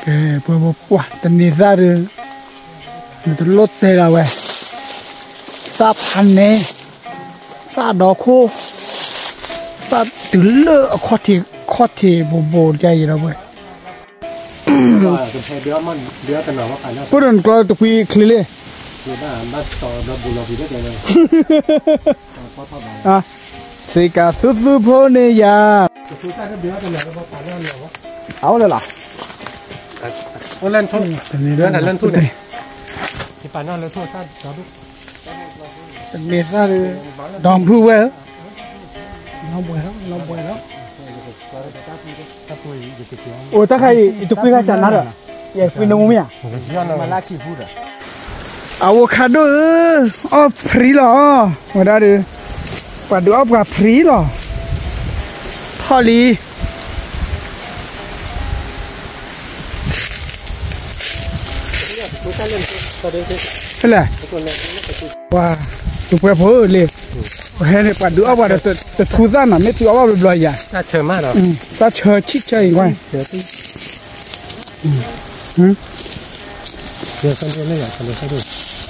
ကဲ, ပှၤပှၤပှၤ တန့ၤသၣ်ဒီး နတလိၣ်တဲလီၤဝဲ, သၣ်ဖးန့ၣ်, သၣ်ဒီခိၣ်, သၣ်တုၤလၢအခီၣ်ထံး ခီၣ်ထံးဘိးဘိးတကဲအံၤလီၤဝဲ, ပှၤဒီးနကျီတကွံချ့လံ, စ့ကၤသူသူဖိန့ၣ်ယၤ, အအိၣ်လၢလီၤ, လၢနထူၣ်, တန့ၤသၣ်ဒီး ဒီဖုဝဲ, လီၤဘှဲးလီၤ လီၤဘှဲးလီၤ, အိၣ်တၢ်ခါအံၤ ယတကွံခါစးနါဒီး, ယကွံနမူမ့ၢ်ဧါ, အဝိခါဒိၣ်ဧၢ, အီၣ်ဖရံလီၤ, ဝဲဒၣ်ဒီး, ပှၤဒုးအီၣ်ပှၤဖရံလီၤ, ထီၣ်လံ ဖဲလဲၣ်, ပှၤ, ပှၤဖိလံ, ပဟဲန့ၣ် ပှၤဒုးအီၣ်ပှၤတထူသၣ်နီၤ မ့ၢ်သုအီၣ်ဘၣ်ဘျီဘျီယၤ, တၢ်ဆၢမးဒီး, တၢ်ဆၢဆံၣ်ဆၢအံၤဝဲ, အိၣ်ဒီ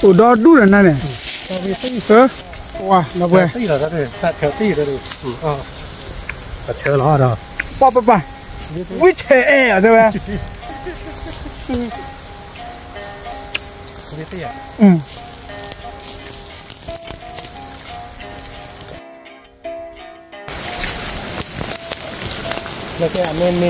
ဒူၣ်ဒီးနၤန့ၣ်, ဝါလီၤပှဲၤ, တၢ်ဆၢလီၤဒီး, ပၢ်ပၢ်ပၢ်, ဝံၣ်ဆဲးအဲၣ်အီၤတဲဝဲ အဆံး, လၢလၢ်ဖးန့ၣ်,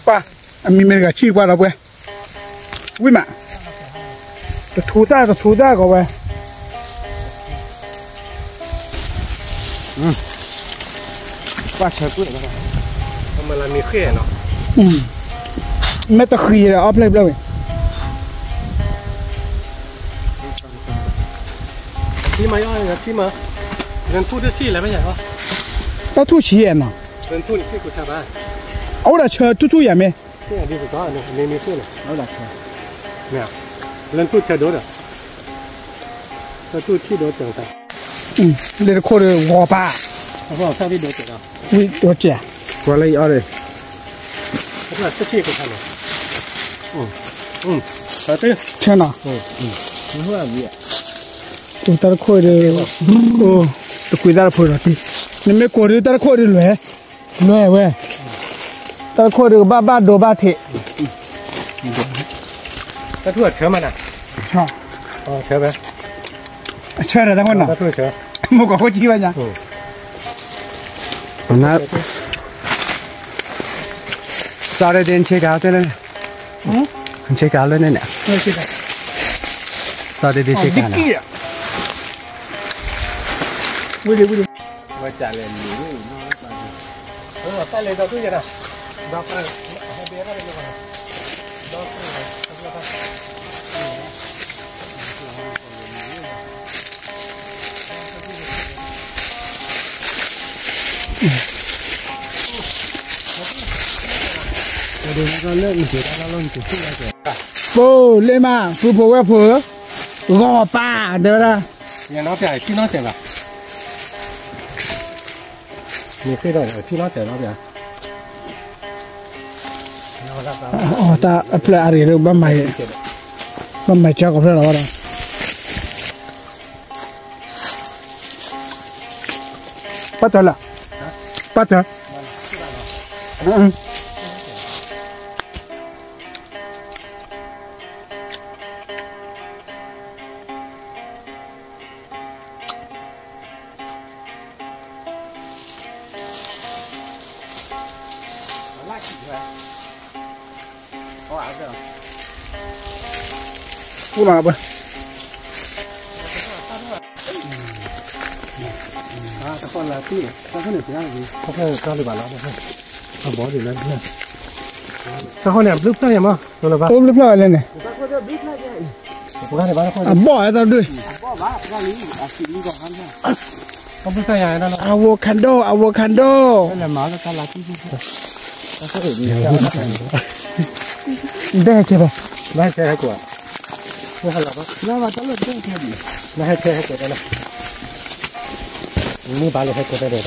ပှၤ, အမံၤမ့ၢ်တဂၤဆံၣ်ပှၤဒီးပှဲၤ, ဝံၣ်မး, တထူသၣ်တထူသၣ်ကီးဝဲ, မ့ၢ်တဃံဒီးအီၣ်ဖျဲၣ်ဖျဲၣ်ဝဲ တၢ်ထူၣ်ဆံးယဲၢ်နီၤ, အအိၣ်ဒီးဆၢထူၣ်ထူၣ်ယၤမ့ၢ်, လၢတခိၣ်ဒီး, ဝံၣ်ဒီးစဲး, ဆၢနီၤ, တၢ်တခိၣ်ဒီး, တကွံသၣ်တဖိဒီးတံၢ်, နမ့ၢ်ကိးဒုးတၢ်တခိၣ်ဒုးလွဲၢ်, လွဲၢ်ဝဲ, တၢ်တခိၣ်ဒုးကဘၣ်ဘၣ်ဒိဘၣ်ထံး, တၢ်ထူၣ်အဆၢမးနၤ, အဆၢဒီးတၢ်ခိၣ်နီၤ, မ့ၢ်ကိးခိၣ်ဆံဘၣ်ညါ Saturday ဆ့ကၤတဲလၢ, ဆ့ကၤလၢန့ၣ်န့ၣ်, Saturday ဆ့ကၤန့ၣ်, ဝဲတၢ်လဲၤလံၤ, တၢ်လဲၤဒီးသူယဲၢ်, ဒီး, ပိၢ်လ့မး ပုၢ်ဖိဝဲၢ်ဖိဧၢ, ဂီၤပၢ်တဲဝဲဒၣ်, မ့ၢ်ဃ့ဒီးထံနီၣ်စဲးလီၤ, အတၢ်အဖျၢၣ်အါတက့ၢ်ဒီး ဘၣ်မၤကၢကီးဖျၢၣ်လီၤဝဲဒီး, ပၢ်တၢၢ်လၢ, ပၢ်တၢၢ်, ပူမးဘၣ်, တၢ်ဃိန့ၣ် ဘျုးဖျၢၣ်န့ၣ်မး, အိၣ်ဘျုးဖျၢၣ်ဝဲလဲၣ်န့ၣ်, အဘီၣ်ဝဲတၢ်ဒုး, Avocado, avocado. ဒဲကဲဘၣ်, နဟဲကွၢ်, နဟဲကွၢ်, နဟဲကွၢ်, မ့ၢ်ဘၣ်လၢဟဲကွၢ်တၢ်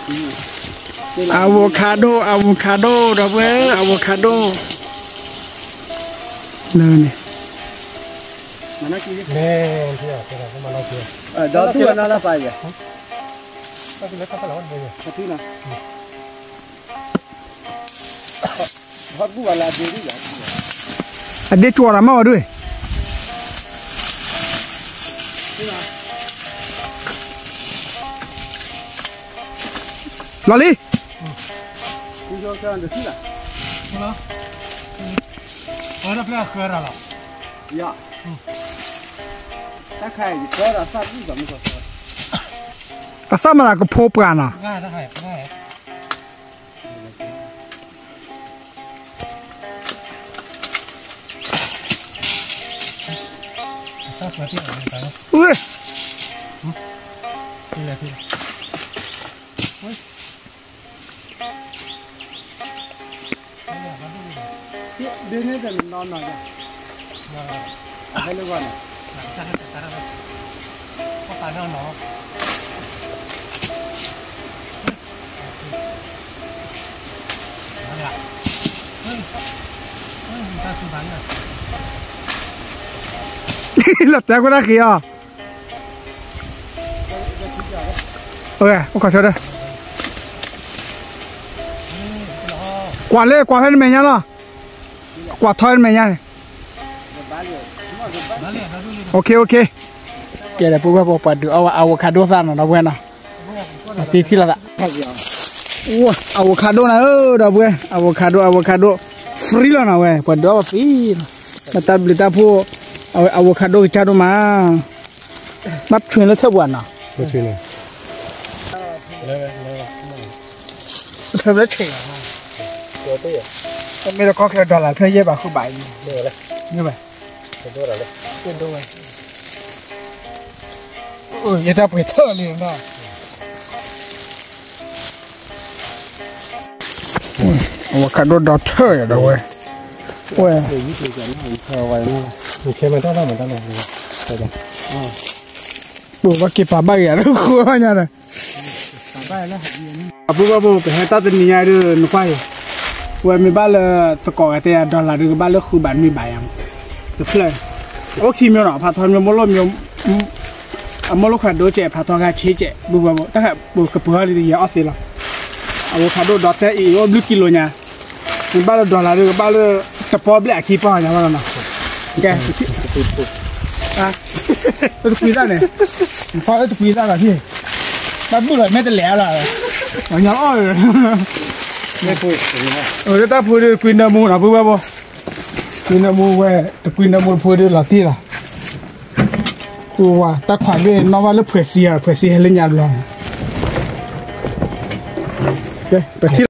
ဒီး, အဝိၣ်ခါဒိၣ်, အဝိၣ်ခါဒိၣ်, ဒီပုၢ်ဝဲၢ်, အဝိၣ်ခါဒိၣ်, လၢန့ၣ်, ဒီးသူၣ်ဝဲနၤလၢပာ်ယဲၢ်, အဒ့ကၠီၤတၢ်မးဝဲဒၣ်, လီၤလံ, အသၣ်မၤသးကဖိပှၢ်နီၤ. လီၤတဲာ်ကွၢ်တၢ်ဃံအီၤ, အိၣ်ခိးဆၢဒီး, ကွၢ်လၢကွၢ်ဖဲနမဲာ်ညါလီၤ, ကွၢ်ထီၣ်နမဲာ်ညါန့ၣ်, ကဲဒီးပုၢ်ဝဲၢ်ဖိ ပှၤဒုးအီၣ်ဝဲ avocado သၣ်နီၤ ဒီပုၢ်ဝဲၢ်နီၤ, တံထံၣ်လိာ်သး, avocado နၤဧၢ ဒီပုၢ်ဝဲၢ်, avocado, avocado, free လီၤနီၤဝဲ ပှၤဒုးအီၣ်ဝဲ free လီၤ, မ့ၢ်တၢ်ဘျုးတၢ်ဖှိၣ်, avocado ကစၢ်ဒိၣ်မး, ဘၣ်ဆွံလၢထၢၣ်ပူၤနီၤ, ထၢၣ်လၢဆ့ၣ်, မ့ၢ်လၢကီၢ်ချၢ dollar ဖျၢၣ်ယဲၢ်ဘးဃုဘးအံၤ, မ့ၢ်ဘၣ်, ယတၢ်ပှ့ၤထၢၣ်လံနီၤ, avocado ဒီးထၢၣ်ဒီးဝဲ, ဝဲ, ပက့ၤပာ်ဘၣ်ဂ့ၤ ဃုဘၣ်ညါဒီး အပုၢ်ဘၣ်ဘိ ပဟဲတၢ်တနံၤညါဒုး နကွၢ်အံၤ, ဝဲမ့ၢ်ဘၣ်လၢသကိးဂၤတဲယၤ dollar ဒုးကဘၣ်လၢဃုဘးနွံဘးယါ, တဖျၢၣ်, အိၣ်ခံမျိၤနီၤ ဖးထီမ့ၢ်မိၢ်လိၣ်, အမိၢ်လိၣ်ခွဲးဒိၣ်ကဲး ဖးထီဂၤဆ့ကဲး ပုၢ်ဘၣ်ဘိ တၢ်ဟဲပကပှ့ၤအီၤလံယဲအီၣ်သ့လီၤ, avocado ဒီးတဲအံၤ အိၣ်ဘျုးကံလိာ်ညါ, မ့ၢ်ဘၣ်လၢ dollar ဒုးကဘၣ်လၢ တပီဘျဲၣ်အခံပီၢ်ညါဘၣ်လီၤနီၤ, ကဲ လၢတကွံသၣ်န့ၣ်, နဖီလၢတကွံသၣ်လီၤဟံၣ်, ဘၣ်ဘုၣ်လီၤမ့ၢ်တလဲၤလီၤ, ညီအီၣ်, လၢတၢ်ဖိဒုးတကွံနၢမူနီၤ ပုၢ်ဘၣ်ဘိ, တကွံနၢမူဝဲ, တကွံနၢမူတဖိဒုးလီၤတံၢ်လီၤ, အိၣ်ဝဲတၢ်ခွးဘ့ၣ်နီၣ်ဘၣ်လၢဖှဲးစံယါ ဖှဲးစံဟဲလၢညါဘျီ, ကဲ ပထံၣ်